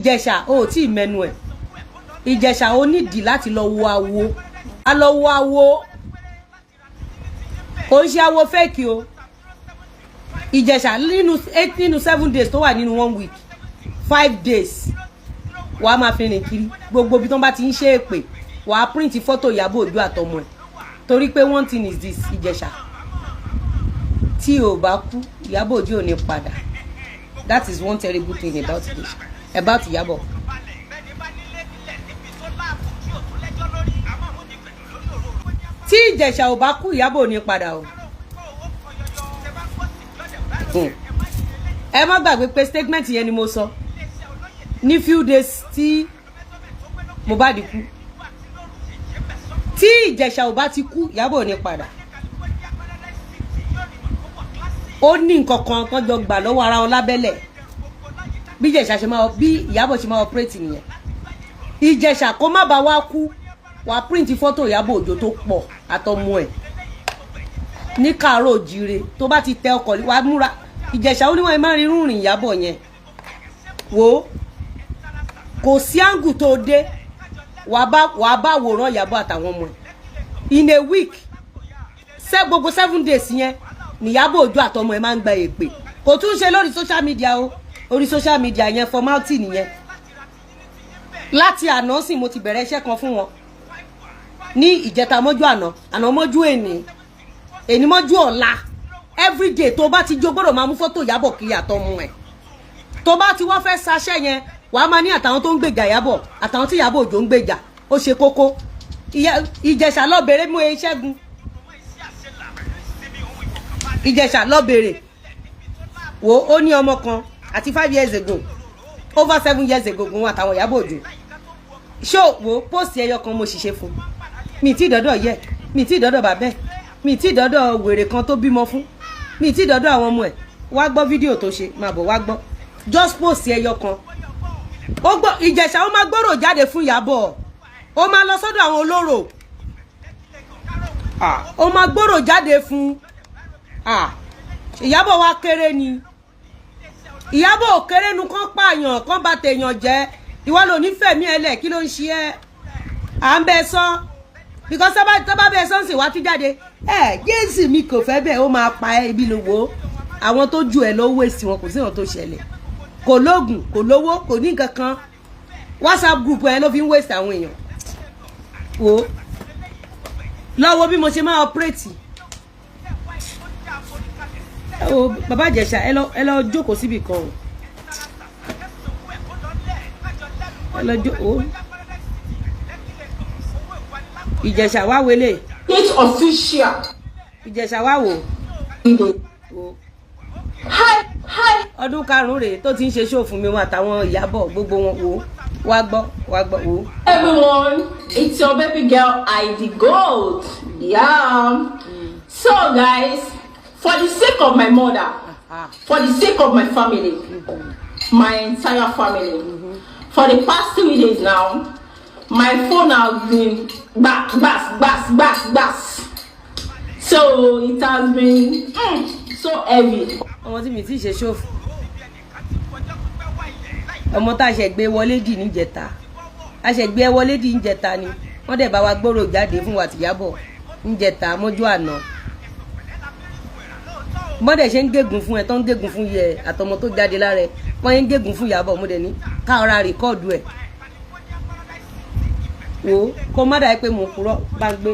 Ìjẹ̀ṣà, o ò tí ì mẹ́nu ẹ̀. Ìjẹ̀ṣà, ó nídìí láti lọ wo awo. A lọ wo awo, kò ń ṣe awo fake o. Ìjẹ̀ṣà, nínú 8, nínú 7 days tó wà nínú one week, 5 days wàá máa fi rìn kiri gbogbo ibi tó bá ti ń ṣe èpè. Wàá print fọ́tò Ìyábọ̀ Òjó àtọmọ ẹ̀, torí pé one thing is this, Ìjẹ̀ṣà, tí o bá kú, Ìyábọ̀ Òjó ò ní padà. That is one terrible thing about Ìjẹ̀ṣà, about Ìyábọ̀. Tí Ìjẹ̀ṣà ò bá kú, Ìyábọ̀ ò ní padà o. Ẹ má gbàgbé pé statement yẹn ni mo sọ ní few days tí Mohbad kú. Tí Ìjẹ̀ṣà ò bá ti kú, Ìyábọ̀ ò ní padà. Ó ní nǹkan kan kan jọ gbà lọ́wọ́ ara wọn lábẹ́lẹ̀. Bí Ìjẹ̀ṣà ṣe máa, bí Ìyábọ̀ ṣe máa operate nìyẹn. Ìjẹ̀ṣà, kó má bàa wá kú, wàá print fọ́tò Ìyábọ̀ Òjó tó pọ̀ àtọmọ ẹ̀ ní kàárọ̀ òjìire. Tó bá ti tẹ ọkọ̀, wàá múra. Ìjẹ̀ṣà, ó ní wọ́n máa ń rí rìn Ìyábọ̀ yẹn. Wò ó, kò sí angle tó dé, wàá bá wòran Ìyábọ̀ àtàwọn ọmọ ẹ̀. In a week, ṣe gbogbo 7 days yẹn níyàbọ̀ Òjó àtọmọ ẹ̀ máa ń gba èpè. Kò tún ṣe lórí social media o. Orí social media yẹn, formality nìyẹn. Láti àná sì mo ti bẹ̀rẹ̀ iṣẹ́ kan fún wọn ní ìjẹta mọ́jú àná, àná mọ́jú èní, èní mọ́jú ọ̀la. Everyday tó bá ti jó, gbọ́dọ̀ máa mú fọ́tò Ìyábọ̀ kiri àtọmọ ẹ̀. Tó bá ti wá fẹ́ ṣaṣẹ́ yẹn, wàá máa ní àtàwọn tó ń gbèjà Ìyábọ̀, àtàwọn tí Ìyábọ̀ Òjó ń gbèjà. Ó ṣe kókó. Ìjẹ̀ṣà, lọ bèrè mú e ṣẹ́gun. Ìjẹ̀ṣà, lọ bèrè wo. Ó ní ọmọ kan àti 5 years ago, over 7 years ago gun àtàwọn Ìyábọ̀ Òjó ṣó wo post ẹyọ kan mo ṣiṣẹ́ fún mi tí ìdọ́dọ̀ yẹ mi, tí ìdọ́dọ̀ bàbẹ́ mi, tí ìdọ́dọ̀ wèrè kan tó bímọ fún mi, tí ìdọ́dọ̀ àwọn ọmọ ẹ̀. Wá gbọ́ fídíò tó ṣe, máa bọ̀ wá gbọ́. Just post ẹyọ kan. Ó gbọ́ Ìjẹ̀ṣà, ó máa gbọ́rọ̀ jáde fún Ìyábọ̀. Ó máa lọ sọ́dọ̀ àwọn olóró, ó máa gbọ́rọ̀ jáde fún Ìyábọ̀. Wá kéré ni Ìyábọ̀ ò kéré nu kán pààyàn, kán bà tèèyàn jẹ́. Ìwọ ló ní fẹ̀mí ẹ lẹ̀. Kí ló ń ṣe ẹ́? À ń bẹ sọ because tọ́ba bẹ sọ́ọ̀sì wá tún jáde ẹ. Jésù mi kò fẹ́ bẹ́ẹ̀, ó máa pa ẹ́. Ibi ló wò ó, àwọn tó ju ẹ lọ wéèsì wọn, kò sí wọn tó ṣẹlẹ̀. Kò lóògùn, kò lówó, kò ní nǹkan kan. WhatsApp group ẹ ló fi ń waste àwọn èèyàn. Wò ó lọ́wọ́ bí mo ṣe máa operate o. Bàbá Ìjẹ̀ṣà, ẹ lọ jókòó síbì kan o. Ẹ lọ jókòó. Ìjẹ̀ṣà, wá wọlé. It's official. Ìjẹ̀ṣà, wá wò ó. Hi, hi. Ọdún 5 rèé tó ti ń ṣe show fún mi, wọn àtàwọn Ìyábọ̀ gbogbo wọn. Wò ó, wá gbọ́, wá gbọ́, wò ó. Everyone, it's your baby girl ID Gold. Yeah. So guys, for the sake of my mother, for the sake of my family, my entire family, for the past 3 days now, my phone has been back, back, back, back, back. So it has been so heavy. Ọmọ tí mi ti ṣe show fún, ọmọ tá a ṣe gbé wọlé dì níjẹta, a ṣe gbé wọlé dì níjẹta ni. Wọ́n dẹ̀ bá wa gbọ́rọ̀ jáde fún wa tìyábọ̀ níjẹta mọ́jú àná. Bọ́dẹ̀ ṣe ń gégùn fún ẹ, tó ń gégùn fún yẹ àtọmọ tó jáde lára ẹ, wọ́n ń gégùn fún Ìyábọ̀. Mo dẹ̀ ní ká ọ̀rá record ẹ̀. Wò ó, kó má dàá pé mo purọ́. Bá ń gbé,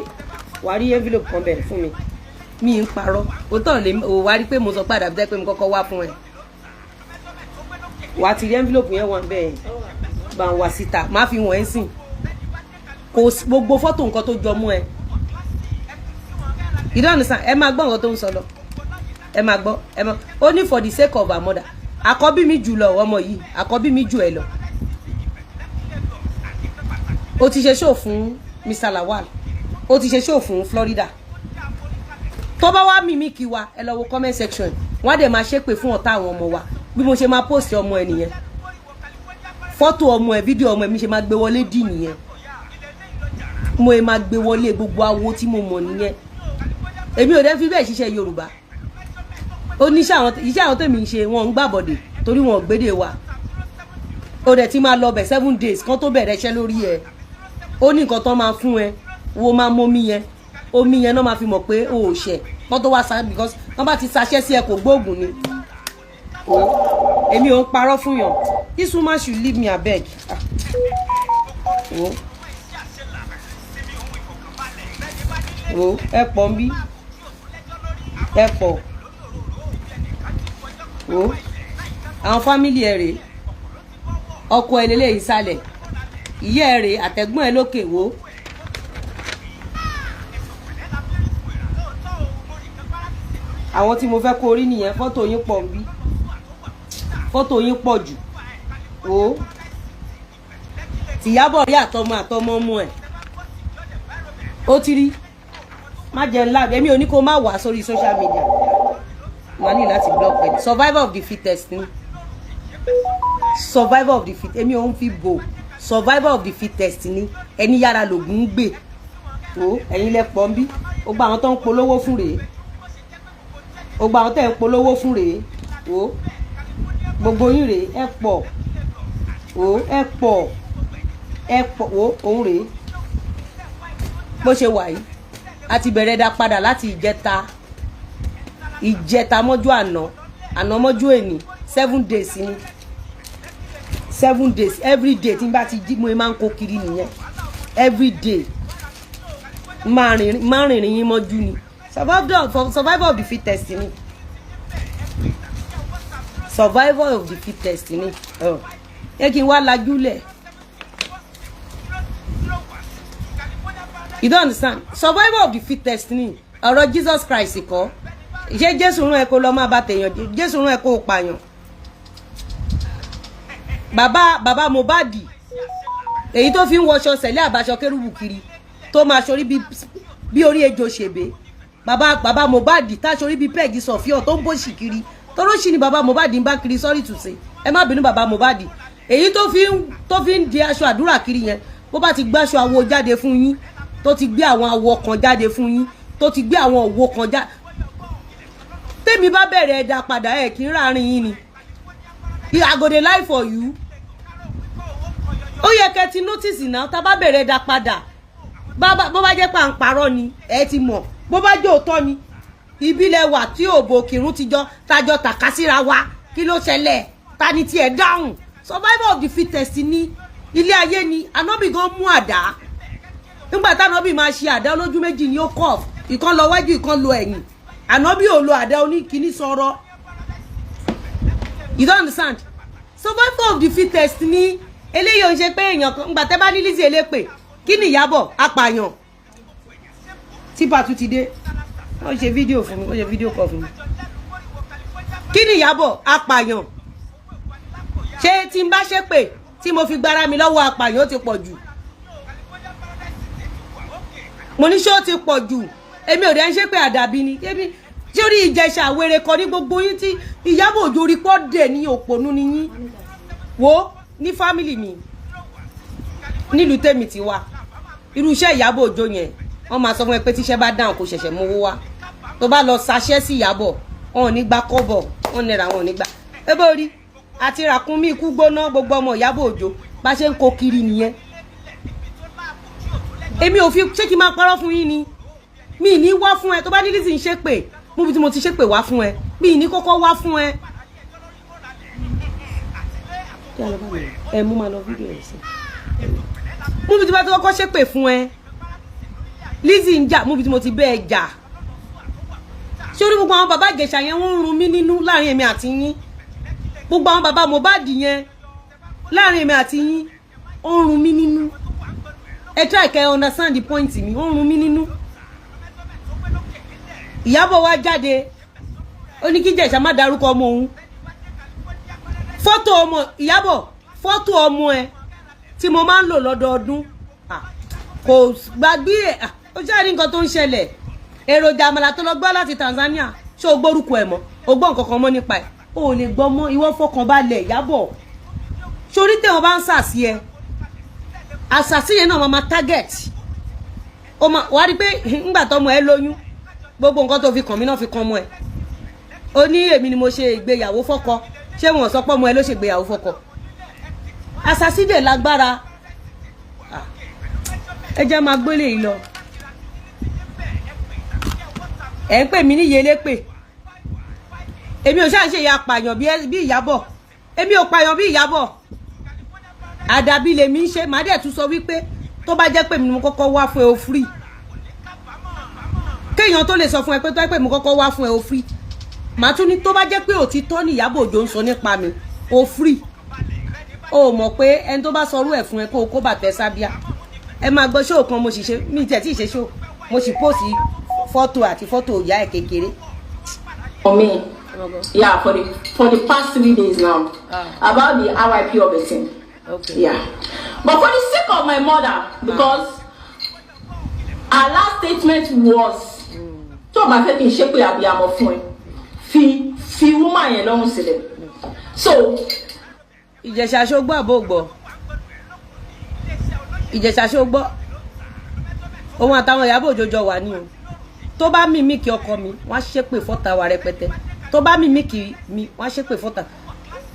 wàá rí envelope kan bẹ̀rẹ̀ fún mi. Mi ń parọ́, òótọ́ lè ò. Wá rí pé mo sọ pé àdàbí pé mo kọ́kọ́ wá fún ẹ. Wàá ti rí envelope yẹn wà bẹ́ẹ̀, bá ń wá síta, má fi wọ̀n ẹ́ sìn. Kò gbogbo fọ́tò nǹkan tó jọ mú ẹ. You don't understand. Ẹ máa gbọ́ nǹkan tó ń sọ lọ. Ẹ máa gbọ́, ẹ máa. Ó ní for the sake of her mother. Àkọ́bí mi jù lọ, ọmọ yìí, àkọ́bí mi jù ẹ lọ. Ó ti ṣe show fún Mr. Lawal, ó ti ṣe show fún Florida. Tó bá wá mímí kí wa, ẹ lọ wo comment section, wọ́n á dẹ̀ máa ṣépè fún ọ̀tá àwọn ọmọ wa. Bí mo ṣe máa post ọmọ ẹ nìyẹn, fọ́tò ọmọ ẹ, fídíò ọmọ ẹ, mi ṣe máa gbé wọlé dì nìyẹn. Mo ẹ máa gbé wọlé gbogbo awo tí mo mọ̀ nìyẹn. Èmi ò dẹ́ fi bẹ́ẹ̀ ṣiṣẹ́ Yorùbá. Ó ní iṣẹ́ àwọn tèmi ń ṣe, wọn ń gbàbọ̀dè torí wọn ò gbédè wa. Ó dẹ̀ ti máa lọ bẹ̀ 7 days kan tó bẹ̀rẹ̀ iṣẹ́ lórí ẹ̀. Ó ní nǹkan tó máa fún ẹ, wo máa mọ omi yẹn. Omi yẹn náà máa fi mọ̀ pé o ò ṣẹ̀ kán tó wá sa, because wọ́n bá ti ṣaṣẹ́ sí ẹ, kò gbóògùn ni o. Èmi ò ń parọ́ fún yàn. This woman should leave me, abeg. Ah. Wo, wo, ẹ pọ̀ ń bí, ẹ pọ̀. Wo àwọn family ẹ rèé, ọkọ ẹ lélẹ́yìí sálẹ̀, ìyá ẹ rèé, àtẹ̀gbọ́n ẹ lókè. Wo, àwọn tí mo fẹ́ kó rí nìyẹn. Fọ́tò yín pọ̀ ń bí, fọ́tò yín pọ̀ jù. Wo tìyábọ̀ rí àtọmọ àtọmọ ọmọ ẹ̀, ó ti rí. Má jẹ́ ńlá, èmi ò ní kó má wà sórí social media. Má ní láti block ẹ. Survivor of the fittest ni, survivor of the fit. Èmi ò ń fi bò, survivor of the fittest ni. Ẹni yára lògùn ń gbè o. Ẹ̀yin lẹ pọ̀ ń bí. Ó gba àwọn tó ń polówó fún rèé, ó gba àwọn tẹ̀ ń polówó fún rèé. O gbogbo yín rèé, ẹ pọ̀ o, ẹ pọ̀, ẹ pọ̀. O òun rèé bó ṣe wà yìí. A ti bẹ̀rẹ̀ dá padà láti ìjẹta, ìjẹta mọ́jú àná, àná mọ́jú èní, 7 days ni, 7 days. Every day tí n bá ti jí, mo máa ń kó kiri nìyẹn. Every day máa rìnrìn yín mọ́jú ni. Survivor of the fittest ni, survivor of the fittest ni. Yẹ kí n wá lajúlẹ̀. You don't understand. Survivor of the fittest ni. Ọ̀rọ̀ Jesus Christ kọ́. Ṣé Jésù rán ẹ kó lọ máa bá tèèyàn? Jésù rán ẹ kó o pààyàn? Bàbá bàbá Mohbad, èyí tó fi ń wọṣọ sẹ̀lẹ̀ àbáṣọ kérúbù kiri, tó máa ṣorí bí orí ejò ṣèbé. Bàbá bàbá Mohbad táṣorí bí pẹ́ẹ̀gì sọ̀fíọ̀, tó ń bóṣì kiri, toróṣì ni bàbá Mohbad ń bá kiri. Sorry to say, ẹ má bínú, bàbá Mohbad, èyí tó fi ń di aṣọ àdúrà kiri yẹn, bó bá ti gbáṣọ awo jáde fún yín, tó ti gbé àwọn awọ kan jáde fún yín, tó ti gbé àwọn òwò kan jáde, tèmi bá bẹ̀rẹ̀ ẹ̀dá padà, ẹ̀ kí n ráàrin yín ni. I go dey lie for you? Ó yẹ kẹ́ ti notice náà. Tá a bá bẹ̀rẹ̀ ẹ̀dá padà, bó bá jẹ́ pà ń parọ́ ni, ẹ ti mọ̀. Bó bá jẹ́ òótọ́ ni, ìbílẹ̀ wà tí òbò kìrún ti jọ tajọ tàka síra wa. Kí ló ṣẹlẹ̀? Ta ni tiẹ̀ dáhùn? Survivor of the fittest ní ilé ayé ni. Ànábì gan mú àdá. Nígbà tánábì máa ṣe àdá olójú méjì ni ó kọ̀, ìkan lọ wájú, ìkan lọ ẹ̀yìn. Ànábì ò lo àdá oníkíní sọ̀rọ̀. You don't understand. Survivor of the fittest ní eléyìí. Ò ń ṣe pé èèyàn kan ńgbà tẹ́ bá ní Lizzy elépè. Kí ni Ìyábọ̀ apààyàn tí pàtó ti dé? Wọ́n ṣe fídíò fún mi, wọ́n ṣe fídíò kọ fún mi. Kí ni Ìyábọ̀ apààyàn ṣé? Tí n bá ṣe pé tí mo fi gbára mi lọ́wọ́ apààyàn, ó ti pọ̀ jù. Mo ní ṣé ó ti pọ̀ jù? Èmi ò dẹ́ ń ṣe pé àdàbí ni èmi tí ó rí Ìjẹ̀ṣà wèrè kan ní gbogbo yín tí Ìyábọ̀ Òjó rí pọ́ dẹ̀ ní òpònú ni yín. Wo ní family mi nílùú tèmi ti wá, irú iṣẹ́ Ìyábọ̀ Òjó yẹn, wọ́n máa sọ fún ẹ pé tíṣẹ́ bá dáhùn, kó ṣẹ̀ṣẹ̀ mówó wá. Tó bá lọ ṣaṣẹ́ sí Ìyábọ̀, wọn ò ní gba kọ́bọ̀, wọn náírà wọn ò ní gbà. Ẹ bó rí àti ràkúnmí ikú gbóná, gbogbo ọmọ Ìyábọ̀ Òjó bá ṣe ń kó kiri nìyẹn. Èmi ò fi ṣé kí n máa parọ́ fún yín ni. Mi ní wá fún ẹ. Tó bá ní Lizzy ń ṣépè, mú bí tí mo ti ṣépè wá fún ẹ, mi ní kọ́kọ́ wá fún ẹ. Kí a lọ bá mi ẹ mú máa lọ fídíò ẹ sí mú bí tí bá ti kọ́kọ́ ṣépè fún ẹ. Lizzy ń jà, mú bí tí mo ti bẹ́ẹ̀ jà. Ṣé orí gbogbo àwọn bàbá Ìjẹ̀ṣà yẹn, wọ́n ń run mí nínú láàrin èmi àti yín. Gbogbo àwọn bàbá Mohbad yẹn, láàrin èmi àti yín, ó ń run mí nínú. Ẹ try kẹ́ understand the point mi. Ó ń run mí nínú. Ìyábọ̀ wá jáde, ó ní kí Ìjẹ̀ṣà má darúkọ ọmọ òun. Fọ́tò ọmọ Ìyábọ̀, fọ́tò ọmọ ẹ tí mo máa ń lò lọ́dọọdún, kò gbàgbé ẹ̀. Ó ṣáà ní nǹkan tó ń ṣẹlẹ̀. Èròjà àmàlà tó lọ gbọ́ láti Tanzania, ṣé o gbórúkọ ẹ̀ mọ́? O gbọ́ nǹkan kan mọ́ nípa ẹ̀? O ò lè gbọ́ mọ́. Ìwọ fọkànbalẹ̀, Ìyábọ̀. Sórí tẹ̀wọ̀n bá ń sàsí ẹ, àsàsí yẹn náà máa ma target o. Máa wá rí pé ńgbà tọmọ ẹ lóyún, gbogbo nǹkan tó fi kàn mí náà fi kàn ọmọ ẹ. Ó ní èmi ni mo ṣe ìgbéyàwó fọ́kọ. Ṣé wọn sọ pé ọmọ ẹ ló ṣe ìgbéyàwó fọ́kọ? Àṣàsí dẹ̀ lágbára. Ah, ẹ jẹ́ máa gbélé yìí lọ. Ẹ̀ ń pè mí ní yelépè. Èmi ò ṣáà ń ṣe ìyá pààyàn bí Ìyábọ̀. Èmi ò pààyàn bí Ìyábọ̀. Àdàbí lèmi ń ṣe. Màá dẹ̀ tún sọ wípé tó bá jẹ́ pé mi ni mo kọ́kọ́ wá fún ẹ, o free. Kéèyàn tó lè sọ fún ẹ pé tó bá pè mí kọ́kọ́ wá fún ẹ, o free, màá tún ní tó bá jẹ́ pé òtítọ́ ní Ìyábọ̀ Òjó ń sọ nípa mi, o free. O mọ̀ pé ẹni tó bá sọrú ẹ̀ fún ẹ, kó o kó bàtẹ́ sábíà. Ẹ máa gbọ́ show kan mo sì ṣe, mi tiẹ̀ tí ì ṣe show, mo sì post fọ́tò àti fọ́tò ìyá ẹ̀ kékeré. For me, yeah, for the past 3 days now, about the RIP of the thing. Yeah, but for the sake of my mother, because her last statement was, tó o bá fẹ́ kí n ṣépè àbíyamọ fún ẹ, fi woman yẹn lọ́rùn sílẹ̀. So Ìjẹ̀ṣà, ṣó gbọ́ àbó gbọ́? Ìjẹ̀ṣà, ṣó gbọ́? Òun àtàwọn Ìyábọ̀ Òjó jọ wà ní o. Tó bá mí kí ọkọ mi, wọ́n á ṣépè fọ́ta wa rẹpẹtẹ. Tó bá mí kí mi, wọ́n á ṣépè fọ́ta.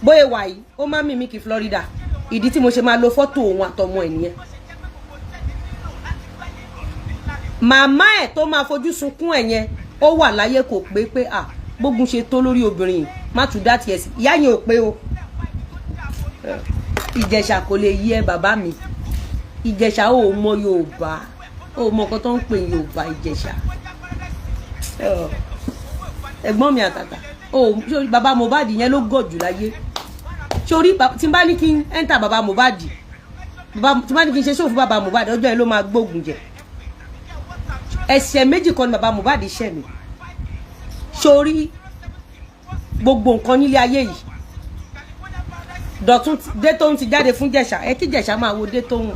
Bóyá wà yìí, ó má mí kí Florida. Ìdí tí mo ṣe máa lo fọ́tò òun àtọmọ ẹ̀ nìyẹn. Màmá ẹ̀ tó máa fojú sunkún ẹ̀ yẹn, ó wà láyé, kò pé pé à gbógun ṣe tó lórí obìnrin yìí, má tún dá tiẹ̀ sí. Ìyá yẹn ò pé o. Ìjẹ̀ṣà, kò lè yí ẹ. Bàbá mi Ìjẹ̀ṣà, ò mọ Yorùbá, ò mọ nǹkan tó ń pè Yorùbá. Ìjẹ̀ṣà, ẹ̀gbọ́n mi àtàtà o, sórí bàbá Mohbad yẹn ló gọ̀ jù láyé. Sórí tí n bá ní kí n enter bàbá Mohbad, tí n bá ní kí n ṣe ṣòfò bàbá Mohbad, ọjọ́ yẹn ló máa gbógun jẹ. Ẹ̀ṣẹ̀ méjì kan ni bàbá Mohbad ṣẹ̀ mí. Sórí gbogbo nǹkan nílé ayé yìí, Dọ̀tún Détóhùn ti jáde fún Jẹ̀ṣà. Ẹ kí Jẹ̀ṣà máa wo Détóhùn.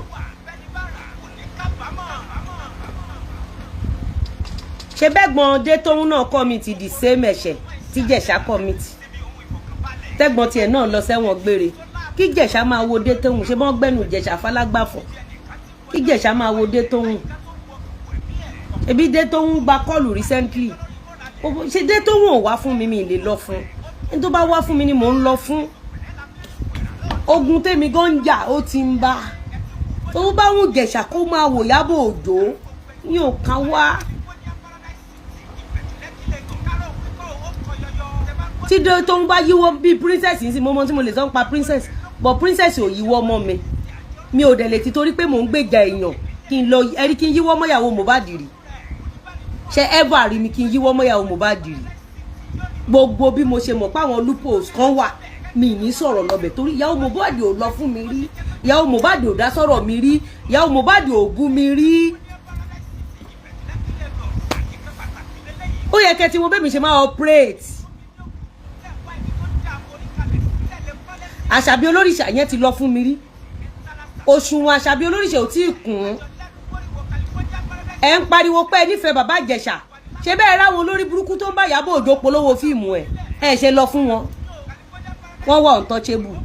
Ṣe bẹ́gbọ́n Détóhùn náà commit the same ẹ̀ṣẹ̀ tí Jẹ̀ṣà commit, tẹ́gbọ́n tiẹ̀ náà lọ sẹ́wọ̀n gbére. Kí Jẹ̀ṣà máa wo Détóhùn. Ṣé bọ́n gbẹ́nu Jẹ̀ṣà falágbàfọ̀? Kí Jẹ̀ṣà máa wo Détóhùn. Ebi Détóhùn gba call recently. Ṣe Détóhùn ò wá fún mi? Mi lè lọ fún ẹni tó bá wá fún mi ni mò ń lọ fún. Ogun tèmi gan ń jà, ó ti ń bá tó bá wùn Jẹ̀ṣà kó máa wò Ìyábọ̀ Òjó ní òkan wá. Tí tó ń bá yíwọ́ bíi princess yìí sí, mo mọ tí mo lè sọ ń pa princess, but princess ò yíwọ́ mọ́ mi. Mi ò dẹ̀ lè ti torí pé mò ń gbèjà èèyàn kí n lọ ẹrí kí n yíwọ́ mọ́yàwó Mohbad rí. Ṣe ever rí mi kí n yíwọ́ mọ́yàwó Mohbad rí? Gbogbo bí mo ṣe mọ̀ pé àwọn loopholes kan wà, mi ní sọ̀rọ̀ lọ́bẹ̀ torí ìyàwó Mohbad ò lọ fún mi rí, ìyàwó Mohbad ò dá sọ̀rọ̀ mi rí, ìyàwó Mohbad ò bú mi rí. Ó yẹ kẹ́ tí mo bẹ́ẹ̀ mi ṣe máa operate. Àṣàbí olóríṣà yẹn ti lọ fún mi rí. Òṣùwọ̀n àṣàbí olóríṣà ò tí ì kún. Ẹ ń pariwo pé ẹ nífẹ̀ẹ́ bàbá Ìjẹ̀ṣà. Ṣé bẹ́ẹ̀ ráwọn olórí burúkú tó ń bá Ìyábọ̀ Òjó polówó fíìmù ẹ̀? Ẹ ṣe lọ fún wọn, wọ́n wà untouchable.